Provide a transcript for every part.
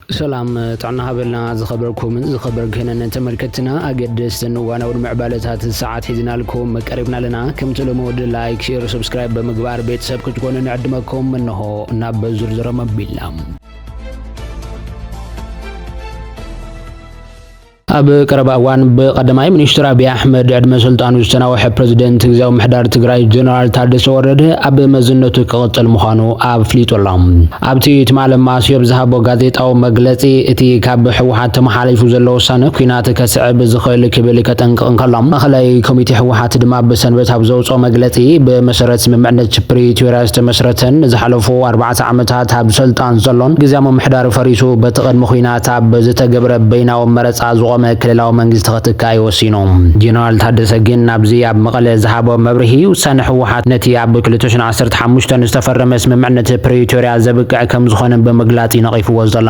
ሰላም ጥዕና ሃበልና። ዝኸበርኩምን ዝኸበርክንን ተመልከትና፣ ኣገደስትን እዋናውን ምዕባለታት ሰዓት ሒዝናልኩም ቀሪብና ኣለና። ከምቲ ልሙድ ላይክ፣ ሼር፣ ሰብስክራይብ ብምግባር ቤተሰብ ክትኮኑ ንዕድመኩም። እንሆ ናብ ዝርዝሮም ኣቢልና። ኣብ ቀረባ እዋን ብቀዳማይ ሚኒስትር ኣብይ ኣሕመድ ዕድመ ስልጣኑ ዝተናውሐ ፕረዚደንት ግዝያዊ ምሕዳር ትግራይ ጀነራል ታደሰ ወረደ ኣብ መዝነቱ ክቕጽል ምዃኑ ኣፍሊጡ ኣሎ። ኣብቲ ትማሊ ማስዮ ብዝሃቦ ጋዜጣዊ መግለጺ፣ እቲ ካብ ህወሓት ተመሓላሊፉ ዘሎ ውሳነ ኲናት ከስዕብ ዝኽእል ክብል ከጠንቅቕ እንከሎ፣ ማእኸላይ ኮሚቴ ህወሓት ድማ ብሰንበት ኣብ ዘውፅኦ መግለጺ፣ ብመሰረት ስምምዕነት ፕሪቶርያ ዝተመስረተን ንዝሓለፉ ኣርባዕተ ዓመታት ኣብ ስልጣን ዘሎን ግዝያዊ ምምሕዳር ፈሪሱ በቲ ቅድሚ ኲናት ኣብ ዝተገብረ በይናዊ መረፃ ዝቖመ ክልላዊ መንግስቲ ክትካእ እዩ ወሲኑ። ጀነራል ታደሰ ግን ናብዚ ኣብ መቐለ ዝሃቦ መብርሂ፣ ውሳነ ህወሓት ነቲ ኣብ ክልተ ሽሕን ዓሰርተ ሓሙሽተን ዝተፈረመ ስምምዕነት ፕሪቶርያ ዘብቅዕ ከም ዝኾነ ብምግላጽ እዩ ነቒፍዎ ዘሎ።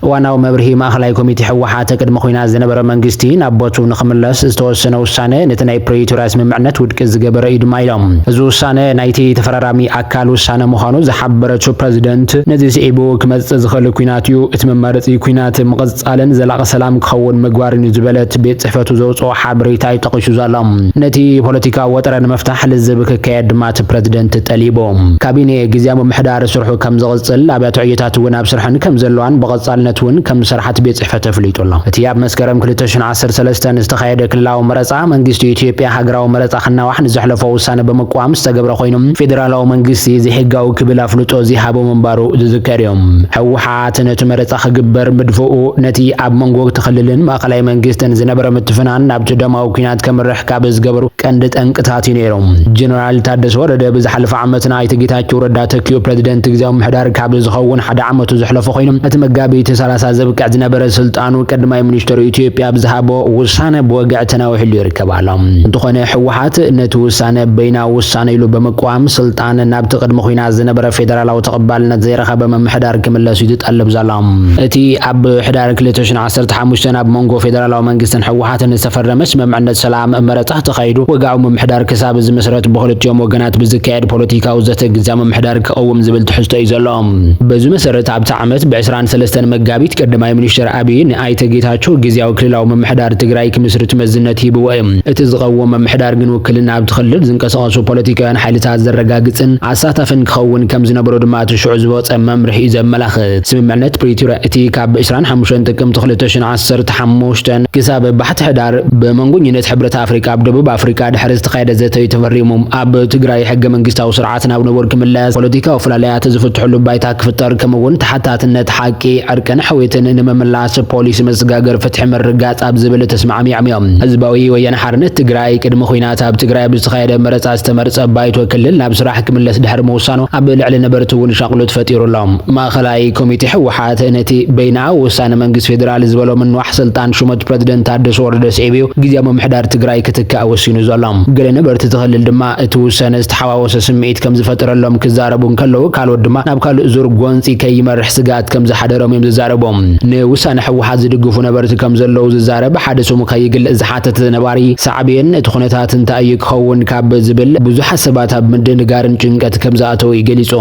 እዋናዊ መብርሂ፣ ማእኸላይ ኮሚቴ ህወሓት ቅድሚ ኲናት ዝነበረ መንግስቲ ናብ ቦትኡ ንኽምለስ ዝተወሰነ ውሳነ ነቲ ናይ ፕሪቶርያ ስምምዕነት ውድቂ ዝገበረ እዩ ድማ ኢሎም። እዚ ውሳነ ናይቲ ተፈራራሚ ኣካል ውሳነ ምዃኑ ዝሓበረቱ ፕረዚደንት፣ ነዚ ስዒቡ ክመጽእ ዝኽእል ኲናት እዩ። እቲ መማረፂ ኲናት ምቕጻልን ዘላቒ ሰላም ክኸውን ምግባርን እዩ ዝበለት ቤት ጽሕፈቱ ዘውፅኦ ሓበሬታ እዩ ጠቒሱ ዘሎ። ነቲ ፖለቲካዊ ወጠረ ንምፍታሕ ልዝብ ክካየድ ድማ እቲ ፕረዚደንት ጠሊቡ። ካቢኔ ግዝያዊ ምምሕዳር ስርሑ ከም ዝቕጽል፣ ኣብያተ ዕዮታት እውን ኣብ ስርሐን ከም ዘለዋን ብቐጻልነት እውን ከም ዝሰርሓ እቲ ቤት ጽሕፈት ኣፍሊጡ ኣሎ። እቲ ኣብ መስከረም ክልተ ሽሕን ዓሰርተ ሰለስተን ዝተኻየደ ክልላዊ መረጻ መንግስቲ ኢትዮጵያ ሃገራዊ መረጻ ክናዋሕ ንዘሕለፎ ውሳነ ብምቅዋም ዝተገብረ ኮይኑ፣ ፌደራላዊ መንግስቲ ዘይሕጋዊ ክብል ኣፍልጦ ዝሃቦ ምንባሩ ዝዝከር እዩ። ህወሓት ነቲ መረጻ ክግበር ምድፍኡ፣ ነቲ ኣብ መንጎ እቲ ክልልን ማእኸላይ መንግስትን ዝነበረ ምትፍናን ናብቲ ደማዊ ኲናት ከምርሕ ካብ ዝገበሩ ቀንዲ ጠንቅታት እዩ ነይሩ። ጀነራል ታደሰ ወረደ ብዝሓለፈ ዓመት ንኣይተ ጌታቸው ረዳ ተኪኡ ፕረዚደንት ግዝያዊ ምምሕዳር ካብ ዝኸውን ሓደ ዓመቱ ዘሕለፈ ኮይኑ፣ እቲ መጋቢት ሰላሳ ዘብቅዕ ዝነበረ ስልጣኑ ቀዳማይ ሚኒስትር ኢትዮጵያ ብዝሃቦ ውሳነ ብወግዒ ተናዊሕሉ ይርከብ ኣሎ። እንተኾነ ህወሓት ነቲ ውሳነ በይናዊ ውሳነ ኢሉ ብምቅዋም፣ ስልጣን ናብቲ ቅድሚ ኲናት ዝነበረ ፌደራላዊ ተቐባልነት ዘይረኸበ ምምሕዳር ክምለስ እዩ ዝጠልብ ዘሎ። እቲ ኣብ ሕዳር ክልተ ሽሕን ዓሰርተ ሓሙሽተን ኣብ መንጎ ፌደራላዊ መንግስትን ህወሓትን ዝተፈረመ ስምምዕነት ሰላም መረጻ ተኻይዱ፣ ወግዓዊ ምምሕዳር ክሳብ ዝምስረት ብኽልቲኦም ወገናት ብዝካየድ ፖለቲካዊ ዘተ ግዝያዊ ምምሕዳር ክቐውም ዝብል ትሕዝቶ እዩ ዘሎ። በዚ መሰረት ኣብቲ ዓመት ብ ዕስራን ሰለስተን መጋቢት ቀዳማይ ሚኒስትር ኣብይ ንኣይተ ጌታቸው ግዝያዊ ክልላዊ ምምሕዳር ትግራይ ክምስርት መዝነት ሂብዎ እዩ። እቲ ዝቐውም ምምሕዳር ግን ውክልና ኣብቲ ክልል ዝንቀሳቐሱ ፖለቲካውያን ሓይልታት ዘረጋግጽን ኣሳታፍን ክኸውን ከም ዝነበሮ ድማ እቲ ሽዑ ዝወጸ መምርሒ እዩ ዘመላኽት። ስምምዕነት ፕሪቶርያ እቲ ካብ ዕስራን ሓሙሽተን ጥቅምቲ ክልተ ሽሕን ዓሰርተ ሓሙሽተን ክሳብ ባሕቲ ሕዳር ብመንጎኝነት ሕብረት ኣፍሪቃ ኣብ ደቡብ ኣፍሪቃ ድሕሪ ዝተኻየደ ዘተ እዩ ተፈሪሙ። ኣብ ትግራይ ሕገ መንግስታዊ ስርዓት ናብ ንቡር ክምለስ፣ ፖለቲካዊ ፍላልያት ዝፍትሕሉ ባይታ ክፍጠር፣ ከምኡ እውን ተሓታትነት፣ ሓቂ፣ ዕርቅን ሕውየትን ንምምላስ ፖሊሲ መስጋገር ፍትሒ ምርጋጽ ኣብ ዝብል ተስማዕሚዖም እዮም። ህዝባዊ ወያነ ሓርነት ትግራይ ቅድሚ ኲናት ኣብ ትግራይ ብዝተኻየደ መረጻ ዝተመርጸ ባይቶ ክልል ናብ ስራሕ ክምለስ ድሕሪ ምውሳኑ ኣብ ልዕሊ ነበርቲ እውን ሻቕሎት ፈጢሩ ኣሎ። ማእኸላይ ኮሚቴ ህወሓት ነቲ በይናዊ ውሳነ መንግስቲ ፌዴራል ዝበሎ ምንዋሕ ስልጣን ሹመት ፕረዚደንት ታደሰ ወረደ ስዒቡ እዩ ግዝያዊ ምምሕዳር ትግራይ ክትካእ ወሲኑ ዘሎ። ገለ ነበርቲ እቲ ክልል ድማ እቲ ውሳነ ዝተሓዋወሰ ስምዒት ከም ዝፈጠረሎም ክዛረቡ እንከለዉ፣ ካልኦት ድማ ናብ ካልእ ዙር ጎንፂ ከይመርሕ ስግኣት ከም ዝሓደሮም እዮም ዝዛረቡ። ንውሳነ ህወሓት ዝድግፉ ነበርቲ ከም ዘለዉ ዝዛረብ ሓደ ስሙ ከይግለጽ ዝሓተተ ነባሪ፣ ሳዕቤን እቲ ኩነታት እንታይ እዩ ክኸውን ካብ ዝብል ብዙሓት ሰባት ኣብ ምድንጋርን ጭንቀት ከም ዝኣተዉ እዩ ገሊጹ።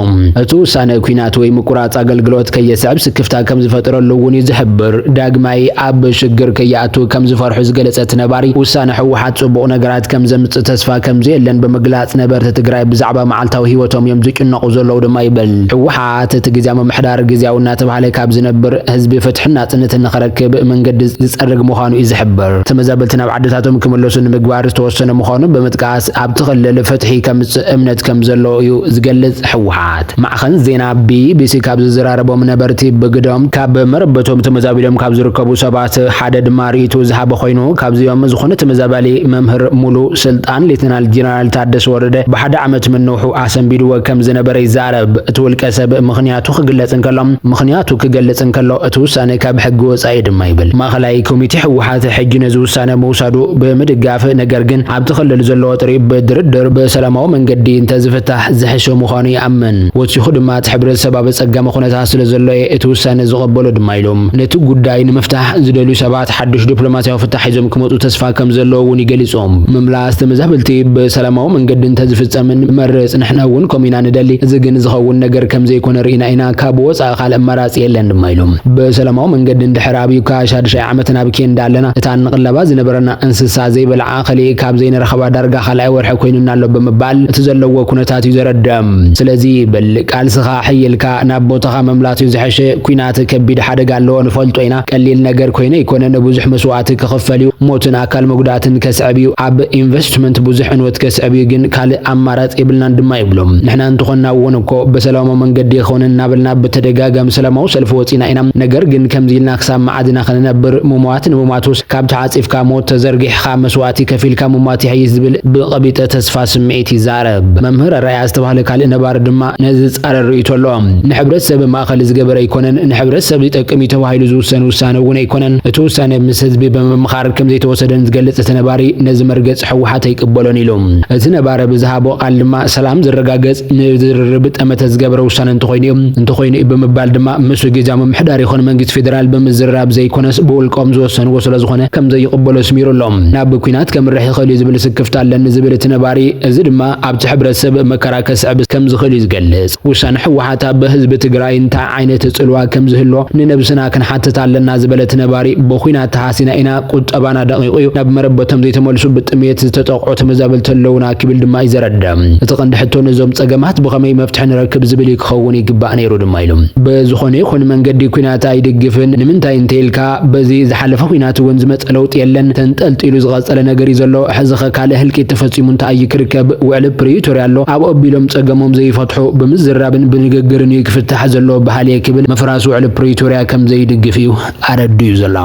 እቲ ውሳነ ኲናት ወይ ምቁራጽ ኣገልግሎት ከየስዕብ ስክፍታ ከም ዝፈጠረሉ እውን እዩ ዝሕብር። ዳግማይ ኣብ ሽግር ከይኣቱ ከም ዝፈርሑ ዝገለጸ እቲ ነባሪ፣ ውሳነ ህወሓት ጽቡቕ ነገራት ከም ዘምጽእ ተስፋ ከም ዘየለን ብምግላጽ፣ ነበርቲ ትግራይ ብዛዕባ መዓልታዊ ህይወቶም እዮም ዝጭነቑ ዘለዉ ድማ ይብል። ህወሓት እቲ ግዝያዊ ምምሕዳር ግዝያዊ እናተባህለ ካብ ዝነብር ህዝቢ ፍትሕን ናጽነትን ንኽረክብ መንገዲ ዝጸርግ ምዃኑ እዩ ዝሕብር። ተመዛበልቲ ናብ ዓድታቶም ክምለሱ ንምግባር ዝተወሰነ ምዃኑ ብምጥቃስ፣ ኣብቲ ክልል ፍትሒ ከምጽእ እምነት ከም ዘሎ እዩ ዝገልጽ ህወሓት። ማዕኸን ዜና ቢቢሲ ካብ ዝዘራረቦም ነበርቲ ብግዶም ካብ መረበቶም ተመዛቢሎም ካብ ዝርከቡ ሰባት ሓደ ድማ ርእይቶ ዝሃበ ኮይኑ፣ ካብዚኦም ዝኾነ ተመዛባሊ መምህር ሙሉ ስልጣን ሌተናል ጀነራል ታደሰ ወረደ ብሓደ ዓመት ምንውሑ ኣሰንቢድዎ ከም ዝነበረ ይዛረብ። እቲ ውልቀ ሰብ ምኽንያቱ ክግለጽ እንከሎ፣ ምኽንያቱ ክገልጽ እንከሎ፣ እቲ ውሳነ ካብ ሕጊ ወጻኢ ድማ ይብል። ማእኸላይ ኮሚቴ ህወሓት ሕጂ ነዚ ውሳነ ምውሳዱ ብምድጋፍ፣ ነገር ግን ኣብቲ ክልል ዘሎ ወጥሪ ብድርድር ብሰላማዊ መንገዲ እንተዝፍታሕ ዝሕሸ ምዃኑ ይኣምን። ወሲኹ ድማ፣ እቲ ሕብረተሰብ ኣብ ኣጸጋሚ ኩነታት ስለ ዘሎ እየ እቲ ውሳነ ዝቐበሎ ድማ ኢሎም። ነቲ ጉዳይ ንምፍታሕ ዝደልዩ ሰባት ሓድሽ ዲፕሎማሲያዊ ፍታሕ ሒዞም ክመጹ ተስፋ ከም ዘለዎ እውን ይገሊጾም። ምምላስ ተመዛበልቲ ብሰላማዊ መንገዲ እንተዝፍጸምን መርጽ ንሕና እውን ከምኡ ኢና ንደሊ። እዚ ግን ዝኸውን ነገር ከም ዘይኮነ ርኢና ኢና። ካብ ወጻኢ ካልእ ኣማራጺ የለን ድማ ኢሎም። ብሰላማዊ መንገዲ እንድሕር ኣብዩካ ሻድሻይ ዓመት ናብ ኬንዳ ኣለና። እታ ንቕለባ ዝነበረና እንስሳ ዘይበልዓ ከሊእ ካብ ዘይንረኽባ ዳርጋ ካልኣይ ወርሒ ኮይኑና ኣሎ ብምባል እቲ ዘለዎ ኩነታት እዩ ዘረድእ። ስለዚ በል ቃልስኻ ሕይልካ ናብ ቦታኻ ምምላስ እዩ ዝሐሸ። ኲናት ከቢድ ሓደጋ ኣለዎ ንፈልጦ ኢና። ቀሊል ነገር ኮይነ ኣይኮነን። ብዙሕ መስዋእቲ ክኽፈል እዩ። ሞትን ኣካል መጉዳእትን ከስዕብ እዩ። ኣብ ኢንቨስትመንት ብዙሕ ዕንወት ከስዕብ እዩ። ግን ካልእ ኣማራጽ የብልናን ድማ ይብሎም። ንሕና እንተኾንና እውን እኮ ብሰላማዊ መንገዲ ይኸውን እናበልና ብተደጋጋሚ ሰላማዊ ሰልፊ ወጺና ኢና። ነገር ግን ከምዚ ኢልና ክሳብ መዓዝ ኢና ክንነብር? ምሟት ንምሟቱስ ካብ ተዓጺፍካ ሞት ተዘርጊሕኻ መስዋእቲ ከፊልካ ምሟት ይሕይሽ ዝብል ብቐቢጠ ተስፋ ስምዒት ይዛረብ። መምህር ኣርኣያ ዝተባህለ ካልእ ነባሪ ድማ ነዚ ጻረር ርእይቶ ኣለዎ። ንሕብረተሰብ ማእከል ዝገበረ ኣይኮነን፣ ንሕብረተሰብ ዝጠቅም እዩ ተባሂሉ ዝውሰን ውሳነ እውን ኣይኮነን። እቲ ውሳነ ምስ ህዝቢ ብምምኻር ከም ዘይተወሰደን ዝገልጽ እቲ ነባሪ ነዚ መርገጽ ህወሓት ኣይቅበሎን ኢሉ። እቲ ነባሪ ብዝሃቦ ቃል ድማ ሰላም ዝረጋገጽ ንዝርርብ ጠመተ ዝገበረ ውሳነ እንተኾይኑ እዩ፣ እንተኾይኑ እዩ ብምባል ድማ ምስ ግዝያዊ ምምሕዳር ይኹን መንግስቲ ፌደራል ብምዝርራብ ዘይኮነስ ብውልቆም ዝወሰንዎ ስለዝኾነ ከም ዘይቕበሎ ኣስሚሩ ኣሎ። ናብ ኲናት ከምርሕ ይኽእል እዩ ዝብል ስክፍታ ኣለኒ ዝብል እቲ ነባሪ፣ እዚ ድማ ኣብቲ ሕብረተሰብ መከራ ከስዕብ ከም ዝኽእል እዩ ዝገልጽ። ውሳነ ህወሓት ኣብ ህዝቢ ትግራይ እንታይ ዓይነት ጽልዋ ከም ዝህልዎ ንነብስና ክንሓትት ኣለና ዝበለ እቲ ነባሪ፣ ብኹናት ተሃሲና ኢና፣ ቁጠባና ደቂቑ እዩ፣ ናብ መረበቶም ዘይተመልሱ ብጥሜት ዝተጠቕዑ ተመዛበልቲ ኣለውና ክብል ድማ እዩ ዘረድእ። እቲ ቀንዲ ሕቶ ነዞም ጸገማት ብኸመይ መፍትሒ ንረክብ ዝብል እዩ ክኸውን ይግባእ ነይሩ ድማ ኢሉ። ብዝኾነ ይኹን መንገዲ ኲናት ኣይድግፍን። ንምንታይ እንተ ኢልካ በዚ ዝሓለፈ ኲናት እውን ዝመጸ ለውጢ የለን። ተንጠልጢሉ ዝቐጸለ ነገር እዩ ዘሎ። ሕዚ ኸ ካልእ ህልቂት ተፈጺሙ እንታይ እዩ ክርከብ? ውዕሊ ፕሪቶርያ ኣሎ። ኣብ ኣቢሎም ጸገሞም ዘይፈትሑ ብምዝራብን ብንግግርን እዩ ክፍታሕ ዘለዎ በሃሊ እየ ክብል ምፍራስ ውዕሊ ፕሪቶርያ ከም ዘይድግፍ እዩ ኣረዲኡ ዘሎ።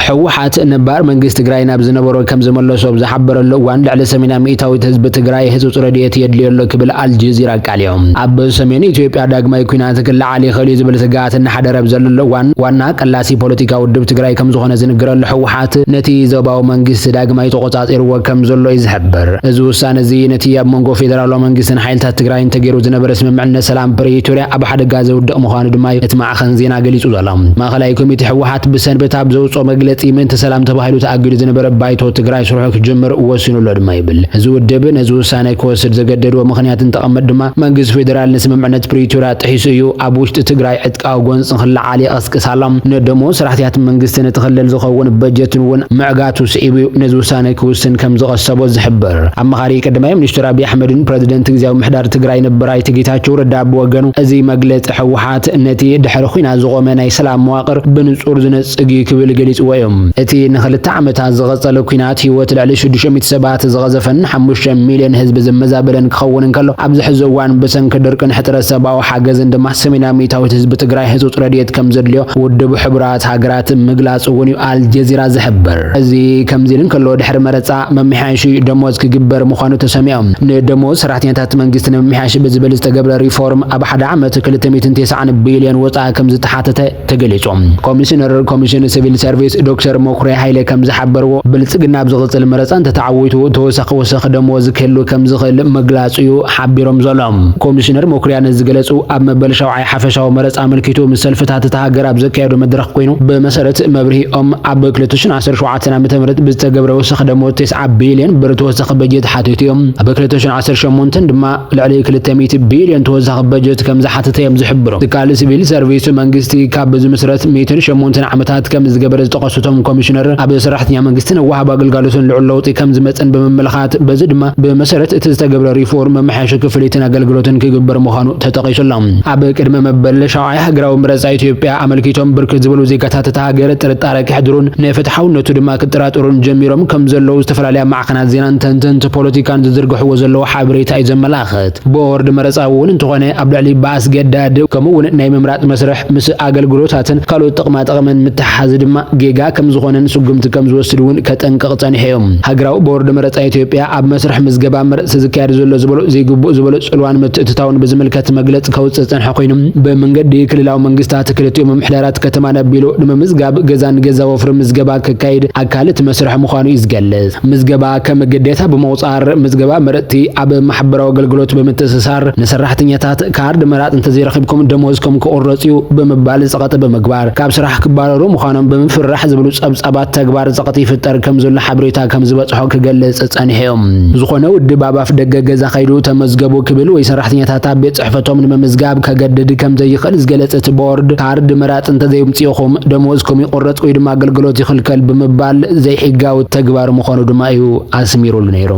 ህወሓት ነባር መንግስቲ ትግራይ ናብ ዝነበሮ ከም ዝመለሶ ኣብ ዝሓበረሉ እዋን ልዕሊ ሰሜንያ ሚእታዊት ህዝቢ ትግራይ ህጹጽ ረድኤት የድልዮ ኣሎ ክብል ኣልጀዚራ ኣቃሊዑ። ኣብ ሰሜን ኢትዮጵያ ዳግማይ ኲናት ክለዓል ይኽእል እዩ ዝብል ስግኣት እናሓደረ ኣብ ዘለሉ እዋን ዋና ቀላሲ ፖለቲካ ውድብ ትግራይ ከም ዝኾነ ዝንገረሉ ህወሓት ነቲ ዞባዊ መንግስቲ ዳግማይ ተቖጻጺርዎ ከም ዘሎ እዩ ዝሕብር። እዚ ውሳነ እዚ ነቲ ኣብ መንጎ ፌደራላዊ መንግስትን ሓይልታት ትግራይን ተገይሩ ዝነበረ ስምምዕነት ሰላም ፕሪቶርያ ኣብ ሓደጋ ዘውድቕ ምዃኑ ድማ እቲ ማዕኸን ዜና ገሊጹ ዘሎ። ማእኸላይ ኮሚቴ ህወሓት ብሰንበት ኣብ ዘውፅኦ መግለፂ ምእንቲ ሰላም ተባሂሉ ተኣጊዱ ዝነበረ ባይቶ ትግራይ ስርሑ ክጅምር ወሲኑ ኣሎ ድማ ይብል። እዚ ውድብ ነዚ ውሳነ ክወስድ ዘገደድዎ ምኽንያት እንተቐመጥ ድማ መንግስቲ ፌደራል ንስምምዕነት ፕሪቶርያ ጥሒሱ እዩ፣ ኣብ ውሽጢ ትግራይ ዕጥቃዊ ጎንፂ ንክለዓል ይቐስቅስ ኣሎ፣ ንደሞዝ ሰራሕተኛታት መንግስቲ ነቲ ክልል ዝኸውን በጀትን እውን ምዕጋቱ ስዒቡ እዩ ነዚ ውሳነ ክውስን ከም ዝቐሰቦ ዝሕብር። ኣማኻሪ ቀዳማይ ሚኒስትር ኣብይ ኣሕመድን ፕረዚደንት ግዝያዊ ምምሕዳር ትግራይ ነበር ኣይተ ጌታቸው ረዳ ብወገኑ፣ እዚ መግለጺ ህወሓት ነቲ ድሕሪ ኲናት ዝቖመ ናይ ሰላም መዋቕር ብንጹር ዝነጽግ እዩ ክብል ገሊጽዎ እዩ። እቲ ንኽልተ ዓመታት ዝቐጸለ ኲናት ህይወት ልዕሊ ሽዱሽተ ሚእቲ ሰባት ዝቐዘፈን ሓሙሽተ ሚልዮን ህዝቢ ዘመዛበለን ክኸውን እንከሎ፣ ኣብዚ ሕዚ እዋን ብሰንኪ ድርቅን ሕጽረት ሰብኣዊ ሓገዝን ድማ ሰሜናዊ ሚእታዊት ህዝቢ ትግራይ ህጹጽ ረድኤት ከም ዘድልዮ ውድብ ሕቡራት ሃገራት ምግላጹ እውን እዩ ኣልጀዚራ ዝሕብር። እዚ ከምዚ ኢሉ እንከሎ፣ ድሕሪ መረጻ መመሓየሺ ደሞዝ ክግበር ምዃኑ ተሰሚዑ። ንደሞዝ ሰራሕተኛታት መንግስቲ ንምምሕያሽ ብዝብል ዝተገብረ ሪፎርም ኣብ ሓደ ዓመት ክልተ ሚእትን ተስዓን ቢልዮን ወጻኢ ከም ዝተሓተተ ተገሊጹ። ኮሚሽነር ኮሚሽን ሲቪል ሰርቪስ ዶክተር መኩሪያ ሃይለ ከም ዝሓበርዎ፣ ብልጽግና ኣብ ዝቕጽል መረጻ እንተተዓዊቱ ተወሳኺ ወሰኽ ደሞዝ ክህሉ ከም ዝኽእል ምግላጹ እዩ ሓቢሮም ዘሎ። ኮሚሽነር መኩሪያ ነዚ ዝገለጹ ኣብ መበል ሻውዓይ ሓፈሻዊ መረጻ ኣመልኪቱ ምስ ሰልፍታት እታ ሃገር ኣብ ዘካየዶ መድረኽ ኮይኑ፣ ብመሰረት መብርሂኦም ኣብ ክልተ ሽሕን ዓሰርተ ሸውዓተን ዓመተ ምህረት ብዝተገብረ ወሰኽ ደሞዝ ተስዓ ቢልዮን ብር ተወሳኺ በጀት ሓቲቱ እዮም። ኣብ ክልተ ሽሕን ዓሰርተ ሸሞንተን ድማ ልዕሊ ክልተ ሚእቲ ቢልዮን ተወሳኺ በጀት ከም ዝሓተተ እዮም ዝሕብሩ። ትካል ሲቪል ሰርቪስ መንግስቲ ካብ ዝምስረት ሚእትን ሸሞንተን ዓመታት ከም ዝገበረ ዝጠቐሱ እቶም ኮሚሽነር፣ ኣብ ሰራሕተኛ መንግስትን ወሃቢ ኣገልጋሎትን ልዑል ለውጢ ከም ዝመጸን ብምምልኻት፣ በዚ ድማ ብመሰረት እቲ ዝተገብረ ሪፎርም መመሓየሺ ክፍሊትን ኣገልግሎትን ክግበር ምዃኑ ተጠቒሱ ኣሎ። ኣብ ቅድመ መበል ሻውዓይ ሃገራዊ መረጻ ኢትዮጵያ ኣመልኪቶም ብርክት ዝበሉ ዜጋታት እታ ሃገር ጥርጣረ ከሕድሩን ንፍትሓውነቱ ድማ ክጠራጠሩን ጀሚሮም ከም ዘለዉ ዝተፈላለያ ማዕኸናት ዜናን ተንተንቲ ፖለቲካን ዝዝርግሕዎ ዘለዉ ሓበሬታ እዩ ዘመላኽት። ቦርድ መረጻ እውን እንተኾነ ኣብ ልዕሊ ብኣስገዳድ ከምኡ እውን ናይ ምምራጽ መስርሕ ምስ ኣገልግሎታትን ካልኦት ጥቕማ ጥቕምን ምትሓሓዝ ድማ ጌጋ ከም ዝኾነን ስጉምቲ ከም ዝወስድ እውን ከጠንቅቕ ጸኒሑ እዩ። ሃገራዊ ቦርድ መረጻ ኢትዮጵያ ኣብ መስርሕ ምዝገባ መረጽቲ ዝካየድ ዘሎ ዝበሎ ዘይግቡእ ዝበሎ ጽልዋን ምትእትታውን ብዝምልከት መግለጺ ከውጽእ ዝጸንሐ ኮይኑ፣ ብመንገዲ ክልላዊ መንግስታት ክልቲኡ ምምሕዳራት ከተማን ኣቢሉ ንምምዝጋብ ገዛ ንገዛ ወፍሪ ምዝገባ ክካየድ ኣካል እቲ መስርሕ ምዃኑ እዩ ዝገልጽ። ምዝገባ ከም ግዴታ ብምቑጻር፣ ምዝገባ መረጽቲ ኣብ ማሕበራዊ ኣገልግሎት ብምትእስሳር፣ ንሰራሕተኛታት ካርድ መራጽ እንተዘይረኺብኩም ደሞዝኩም ክቑረጽ እዩ ብምባል ጸቕጢ ብምግባር፣ ካብ ስራሕ ክባረሩ ምዃኖም ብምፍርራሕ ዝብሉ ጸብጻባት ተግባር ጸቕጢ ይፍጠር ከም ዘሎ ሓበሬታ ከም ዝበጽሖ ክገልጽ ጸኒሑ እዩ። ዝኾነ ውድብ ኣብ ኣፍ ደገ ገዛ ከይዱ ተመዝገቡ ክብል ወይ ሰራሕተኛታት ኣብ ቤት ጽሕፈቶም ንምምዝጋብ ከገድድ ከም ዘይኽእል ዝገለጸ እቲ ቦርድ፣ ካርድ መራጽ እንተዘይምጽእኹም ደሞዝኩም ይቑረጽ ወይ ድማ ኣገልግሎት ይኽልከል ብምባል ዘይሕጋዊ ተግባር ምዃኑ ድማ እዩ ኣስሚሩሉ ነይሩ።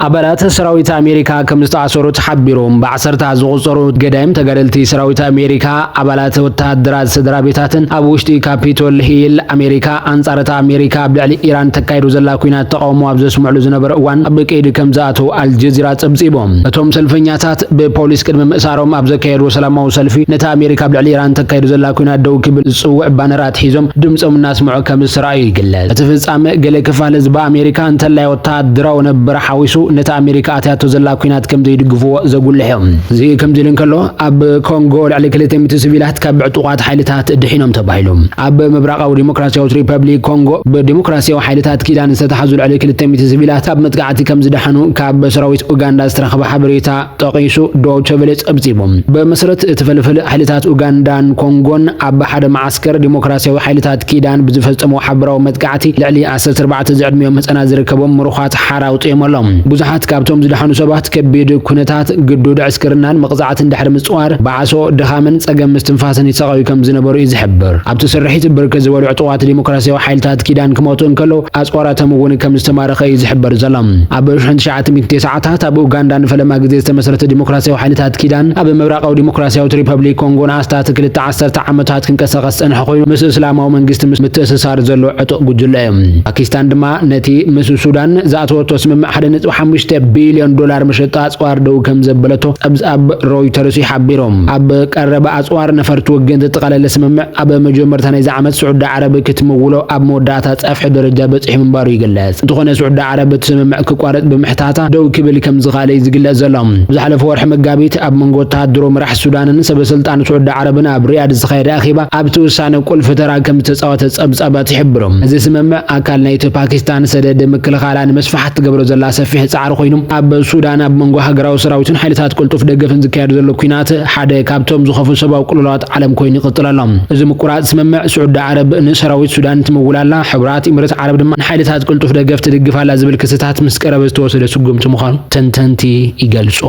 ኣባላት ሰራዊት ኣሜሪካ ከም ዝተኣሰሩ ተሓቢሩ። ብዓሰርታት ዝቑጸሩ ገዳይም ተጋደልቲ ሰራዊት ኣሜሪካ፣ ኣባላት ወተሃደራት ስድራ ቤታትን ኣብ ውሽጢ ካፒቶል ሂል ኣሜሪካ ኣንጻር እታ ኣሜሪካ ኣብ ልዕሊ ኢራን ተካይዶ ዘላ ኲናት ተቓውሞ ኣብ ዘስምዕሉ ዝነበረ እዋን ኣብ ቀይዲ ከም ዝኣተዉ ኣልጀዚራ ጸብጺቦም። እቶም ሰልፈኛታት ብፖሊስ ቅድሚ ምእሳሮም ኣብ ዘካየድዎ ሰላማዊ ሰልፊ ነታ ኣሜሪካ ኣብ ልዕሊ ኢራን ተካይዶ ዘላ ኲናት ደው ክብል ዝጽውዕ ባነራት ሒዞም ድምጾም እናስምዑ ከም ዝተራእዩ ይግለጽ። እቲ ፍጻመ ገለ ክፋል ህዝቢ ኣሜሪካ እንተላይ ወተሃደራዊ ነበር ሓዊሱ ነታ ኣሜሪካ ኣትያቶ ዘላ ኲናት ከም ዘይድግፍዎ ዘጉልሕ እዮም። እዚ ከምዚ ኢሉ እንከሎ ኣብ ኮንጎ ልዕሊ ክልተ ሚእቲ ሲቪላት ካብ ዕጡቓት ሓይልታት ድሒኖም ተባሂሉ። ኣብ ምብራቓዊ ዲሞክራሲያዊት ሪፐብሊክ ኮንጎ ብዲሞክራሲያዊ ሓይልታት ኪዳን ዝተታሕዙ ልዕሊ ክልተ ሚእቲ ሲቪላት ካብ መጥቃዕቲ ከም ዝደሓኑ ካብ ሰራዊት ኡጋንዳ ዝተረኸበ ሓበሬታ ጠቒሱ ዶቸቨለ ጸብጺቡ። ብመሰረት እቲ ፍልፍል ሓይልታት ኡጋንዳን ኮንጎን ኣብ ሓደ መዓስከር ዲሞክራሲያዊ ሓይልታት ኪዳን ብዝፈጸመዎ ሓበራዊ መጥቃዕቲ ልዕሊ ዓሰርተ ኣርባዕተ ዝዕድሚኦም ህጻናት ዝርከቦም ምሩኻት ሓራ ኣውጺኦም ኣለዉ። ብዙሓት ካብቶም ዝደሓኑ ሰባት ከቢድ ኩነታት፣ ግዱድ ዕስክርናን መቕጻዕትን ድሕሪ ምጽዋር ብዓሶ፣ ድኻምን ጸገም ምስትንፋስን ይሳቐዩ ከም ዝነበሩ እዩ ዝሕብር። ኣብቲ ስርሒት ብርክት ዝበሉ ዕጡቓት ዲሞክራሲያዊ ሓይልታት ኪዳን ክሞቱ እንከለዉ ኣጽዋራቶም እውን ከም ዝተማረኸ እዩ ዝሕበር ዘሎ። ኣብ ሽሕን ትሽዓተ ሚእትን ሰዓታት ኣብ ኡጋንዳ ንፈለማ ግዜ ዝተመስረተ ዲሞክራሲያዊ ሓይልታት ኪዳን ኣብ ምብራቓዊ ዲሞክራሲያዊት ሪፐብሊክ ኮንጎ ንኣስታት ክልተ ዓሰርተ ዓመታት ክንቀሳቐስ ዝጸንሐ ኮይኑ፣ ምስ እስላማዊ መንግስቲ ምስ ምትእስሳር ዘሎ ዕጡቕ ጉጅለ እዩ። ፓኪስታን ድማ ነቲ ምስ ሱዳን ዝኣተወቶ ስምምዕ ሓደ ነጥቢ ሓሙሽተ ቢልዮን ዶላር መሸጣ ኣጽዋር ደው ከም ዘበለቶ ጸብጻብ ሮይተርስ እዩ ሓቢሩ። ኣብ ቀረባ ኣጽዋር ነፈርቲ ውግእ ዘጠቓለለ ስምምዕ ኣብ መጀመርታ ናይዚ ዓመት ስዑዲ ዓረብ ክትምውሎ ኣብ መወዳእታ ጸፍሒ ደረጃ በጺሑ ምንባሩ ይግለጽ። እንተኾነ ስዑዲ ዓረብ እቲ ስምምዕ ክቋረጽ ብምሕታታ ደው ክብል ከም ዝኽኣለ እዩ ዝግለጽ ዘሎ። ዝሓለፈ ወርሒ መጋቢት ኣብ መንጎ ወተሃደራዊ መራሒ ሱዳንን ሰበ ስልጣን ስዑዲ ዓረብን ኣብ ሪያድ ዝተኻየደ ኣኼባ ኣብቲ ውሳነ ቁልፊ ተራ ከም ዝተጻወተ ጸብጻባት ይሕብሩ። እዚ ስምምዕ ኣካል ናይቲ ፓኪስታን ሰደድ ምክልኻላ ንምስፋሕ ትገብሮ ዘላ ሰፊሕ ጻዕሪ ኮይኑ፣ ኣብ ሱዳን ኣብ መንጎ ሃገራዊ ሰራዊትን ሓይልታት ቅልጡፍ ደገፍን ዝካየድ ዘሎ ኲናት ሓደ ካብቶም ዝኸፍኡ ሰብኣዊ ቅልውላዋት ዓለም ኮይኑ ይቕጽል ኣሎ። እዚ ምቁራጽ ስምምዕ ስዑዲ ዓረብ ንሰራዊት ሱዳን ትምውል ኣላ፣ ሕቡራት ኢሚሬት ዓረብ ድማ ንሓይልታት ቅልጡፍ ደገፍ ትድግፍ ኣላ ዝብል ክስታት ምስ ቀረበ ዝተወሰደ ስጉምቲ ምዃኑ ተንተንቲ ይገልጹ።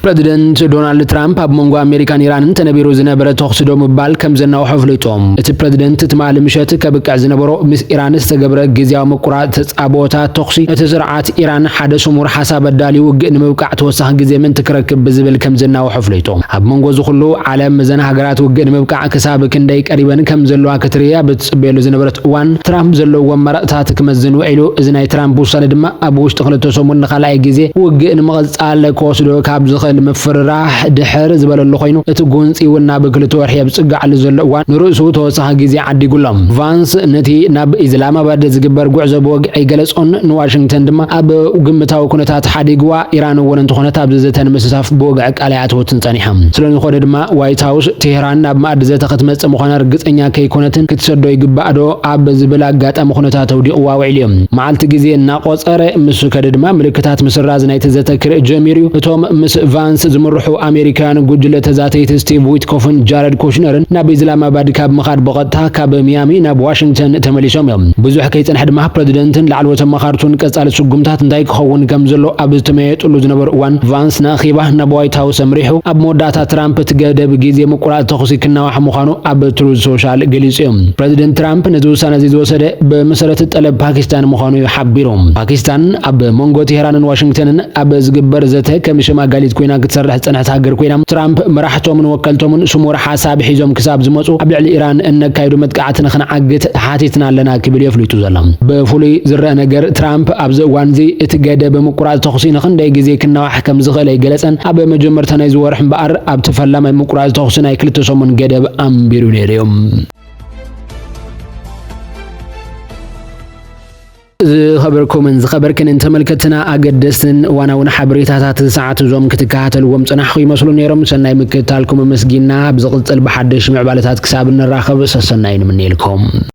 ፕረዚደንት ዶናልድ ትራምፕ ኣብ መንጎ ኣሜሪካን ኢራንን ተነቢሩ ዝነበረ ተኹሲ ደው ምባል ከም ዘናውሖ ኣፍሊጡ። እቲ ፕረዚደንት ትማሊ ምሸት ከብቅዕ ዝነበሮ ምስ ኢራን ዝተገብረ ግዝያዊ ምቁራጽ ተጻብኦታት ተኹሲ፣ እቲ ስርዓት ኢራን ሓደ ስሙር ሓሳብ ኣዳልዩ ውግእ ንምብቃዕ ተወሳኺ ግዜ ምእንቲ ክረክብ ብዝብል ከም ዘናውሖ ኣፍሊጡ። ኣብ መንጎ እዚ ኩሉ ዓለም እዘን ሃገራት ውግእ ንምብቃዕ ክሳብ ክንደይ ቀሪበን ከም ዘለዋ ክትርኢ ኣብ እትጽበየሉ ዝነበረት እዋን፣ ትራምፕ ዘለዎም ኣማራጽታት ክመዝን ውዒሉ። እዚ ናይ ትራምፕ ውሳነ ድማ ኣብ ውሽጢ ክልተ ሰሙን ንኻልኣይ ግዜ ውግእ ንምቕጻል ክወስዶ ካብ ዝኽእል ምፍርራሕ ድሕር ዝበለሉ ኮይኑ፣ እቲ ጉንጺ እውን ናብ ክልተ ወርሒ ኣብ ዝጽጋዓሉ ዘሎ እዋን ንርእሱ ተወሳኺ ግዜ ዓዲጉ ኣሎ። ቫንስ ነቲ ናብ ኢስላማባድ ዝግበር ጉዕዞ ብወግዒ ኣይገለጾን፣ ንዋሽንግተን ድማ ኣብ ግምታዊ ኩነታት ሓዲግዋ። ኢራን እውን እንተኾነት ኣብዚ ዘተ ንምስታፍ ብወግዒ ቃል ኣይኣተወትን ጸኒሓ። ስለዝኾነ ድማ ዋይት ሃውስ ቴህራን ናብ መኣዲ ዘተ ክትመጽእ ምዃና ርግጸኛ ከይኮነትን ክትሰዶ ይግባእ ዶ ኣብ ዝብል ኣጋጣሚ ኩነታት ኣውዲቕዋ ውዒሉ እዩ። መዓልቲ ግዜ እናቖጸረ ምስ ከደ ድማ ምልክታት ምስራዝ ናይቲ ዘተ ክርኢ ጀሚሩ እዩ። እቶም ምስ ቫንስ ዝምርሑ ኣሜሪካውያን ጉጅለ ተዛተይቲ ስቲቭ ዊትኮፍን ጃረድ ኩሽነርን ናብ ኢስላማባድ ካብ ምኻድ ብቐጥታ ካብ ሚያሚ ናብ ዋሽንግተን ተመሊሶም እዮም። ብዙሕ ከይጸንሐ ድማ ፕረዚደንትን ላዕለዎት ኣማኻርቱን ቀጻሊ ስጉምታት እንታይ ክኸውን ከም ዘሎ ኣብ ዝተመያየጥሉ ዝነበሩ እዋን፣ ቫንስ ንኣኼባ ናብ ዋይት ሃውስ ኣምሪሑ። ኣብ መወዳእታ ትራምፕ እቲ ገደብ ግዜ ምቁራጽ ተኹሲ ክናዋሕ ምዃኑ ኣብ ትሩዝ ሶሻል ገሊጹ እዩ። ፕረዚደንት ትራምፕ ነዚ ውሳነ እዚ ዝወሰደ ብመሰረት ጠለብ ፓኪስታን ምዃኑ እዩ ሓቢሩ። ፓኪስታን ኣብ መንጎ ቴህራንን ዋሽንግተንን ኣብ ዝግበር ዘተ ከም ሸማጋሊት ኮይና ክትሰርሕ ዝጸንሐት ሃገር ኮይና፣ ትራምፕ መራሕቶምን ወከልቶምን ስሙር ሓሳብ ሒዞም ክሳብ ዝመጹ ኣብ ልዕሊ ኢራን እነካይዶ መጥቃዕቲ ንኽንዓግት ተሓቲትና ኣለና ክብል እዩ ኣፍሊጡ ዘሎ። ብፍሉይ ዝረአ ነገር፣ ትራምፕ ኣብዚ እዋን እዚ እቲ ገደብ ምቁራጽ ተኹሲ ንኽንደይ ግዜ ክናዋሕ ከም ዝኽእል ኣይገለጸን። ኣብ መጀመርታ ናይዚ ወርሒ እምበኣር ኣብቲ ፈላማይ ምቁራጽ ተኹሲ ናይ ክልተ ሰሙን ገደብ ኣንቢሩ ነይሩ እዩ። ዝኸበርኩምን ዝኸበርክንን ተመልከትና፣ ኣገደስትን እዋናውን ሓበሬታታት ሰዓት እዞም ክትከታተልዎም ጽናሕኹ ይመስሉ ነይሮም። ሰናይ ምክትታልኩም ኣመስጊና፣ ኣብ ዝቕጽል ብሓደሽ ምዕባለታት ክሳብ እንራኸብ ሰሰናይ ንምነየልኩም።